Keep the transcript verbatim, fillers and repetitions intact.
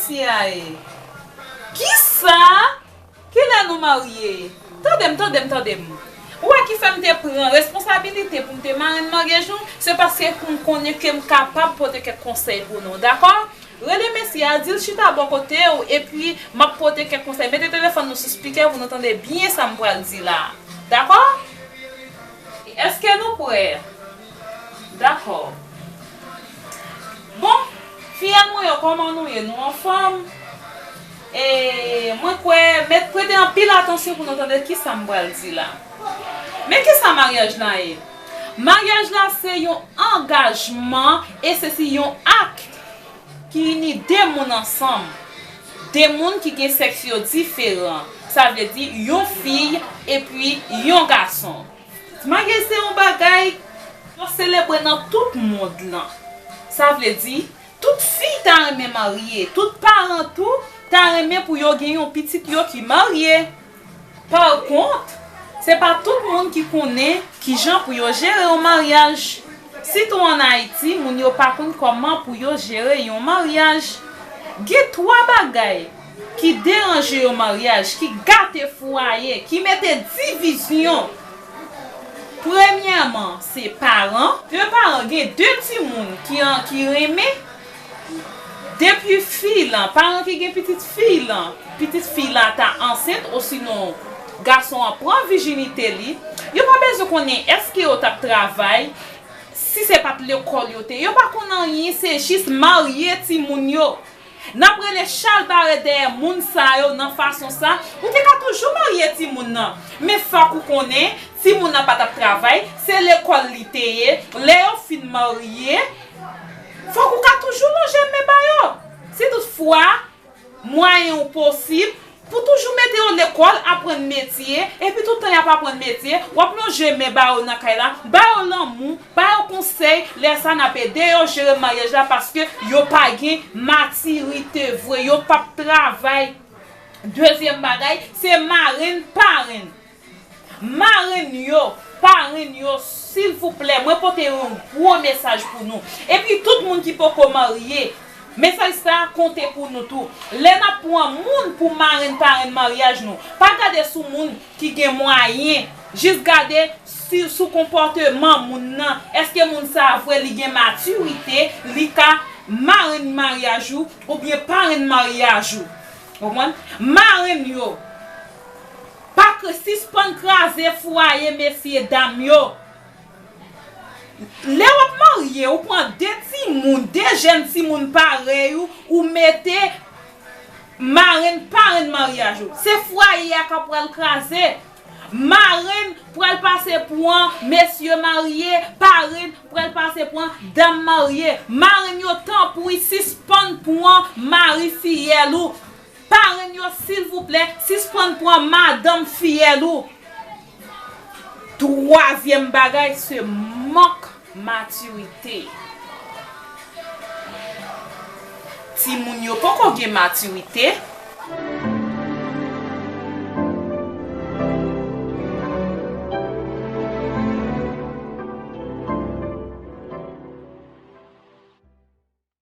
Siaye. Kisa? Kilè nou marye? Tande m, tande m, tande m. Ou wè ki fè m te pran responsabilite pou m te marenn maryaj nou, se paske pou m konnen ke m kapab pote kèk konsèy pou nou, dakò? Rele mesye a, di l chita bò kote w, epi m ap pote kèk konsèy. Mete telefòn nou sou spikè pou nou tande byen sa m pral di la. Dakò? Èske nou prè? Dakò. Bon, fiyèl mwen yo, kòman nou ye? Nou anfòm? E, mwen kwè, mèt prete anpil atansyon pou nou tande kisa m pral di la. Men kisa maryaj la ye? Maryaj la se yon angajman e se si yon ak ki ini de moun ansanm. De moun ki gen sèks yo diferan. Sa vle di yon fi epi yon gason. Maryaj se yon bagay yo selebre nan tout mond lan. Sa vle di, tout fi ta renmen marye, tout paran tou ta renmen pou yo gen yon pitit yo ki marye. Pa kont, se pa tout moun ki konnen kijan pou yo jere yon maryaj. Sitou ann Ayiti, moun yo pa konn kòman pou yo jere yon maryaj. Gen twa bagay ki deranje yon maryaj, ki gate fwaye, ki mete divizyon. Premyèman, se paran. De paran, gen de timoun ki an, ki renmen. Depi fi lan, paran ki gen pitit fi lan, pitit fi la ta ansent osinon gason an pran vijinite li, yo pa bezwen konnen èske yo t ap travay, si se pa t lekòl yo te ye, yo pa konn anyen, se jis marye timoun yo. N ap rele chalbare dèyè moun sa yo nan fason sa, ou te ka toujou marye timoun nan. Men fòk ou konnen, timoun nan pa t ap travay, se lekòl li te ye. Lè yo fin marye, fòk ou ka toujou lonje men ba yo. Si tout fwa mwayen ou posib, pou toujou mete yo lekòl, aprann metye, epi tout tan y ap aprann metye, w ap lonje men ba yo nan kay la, ba yo lanmou, ba yo konsèy, lè sa n ap ede yo jere maryaj la, paske yo pa gen matirite vre, yo p ap travay. Dezyèm bagay, se marenn parenn. Marenn yo, parenn yo, silvouplè, mwen pote yon gwo mesaj pou nou. Epi tout moun ki poko marye, mesaj sa a konte pou nou tou. Lè n ap pran moun pou marenn parenn maryaj nou, pa gade sou moun ki gen mwayen, jis gade si, sou konpòteman moun nan. Èske moun sa a vre li gen matirite, li ka marenn maryaj ou, oubyen parenn maryaj ou? Konprann? Marenn yo, pa k-, sispann kraze fwaye, mesye dam yo. Lè w ap marye, ou pran de timoun, de jèn timoun parèy ou, ou mete marenn parenn maryaj ou. Se fwaye a k ap pral kraze. Marenn pral pase pran mesye marye, parenn pral pase pran dam marye. Marenn yo, tanpri, sispann pran mari fiyèl ou. Parenn yo, silvouplè, sispann pran madanm fiyèl ou. Twazyèm bagay, se mank matirite. Timoun yo poko gen matirite,